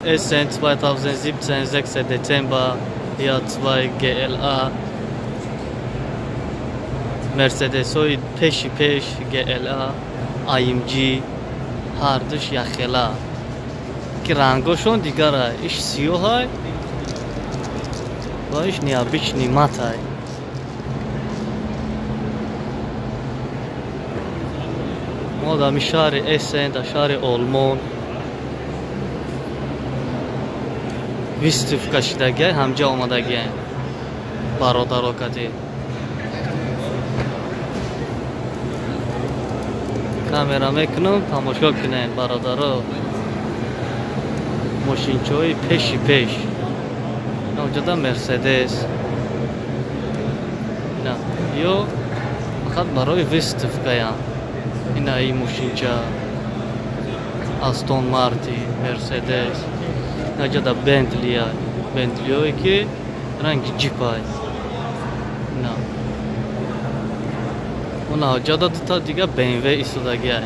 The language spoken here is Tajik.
Essen 2017, 6. Dezember, hier 2 GLA Мерседесҳои пеши пеш, GLA, AMG, ҳардуш яхела, ки рангошон дигара: иш сиёҳай ва иш необычный матай. Мо дар шаҳри Эссен, дар шаҳри Олмон выставка шидагиай, ҳамҷа омадагиай бародаро кади. Камера мекунам, тамошо кунем, бародаро, мошинчаҳои пеши пеш. Ҷода Мерседес ина ё фақат барои выставкаям. Ина и мошинча Астон Мартин, Мерседес, наҷода Бентлия, Бентлиое ки ранги ҷипай. Ина уна ҷода дута дига БМВ истодагиай.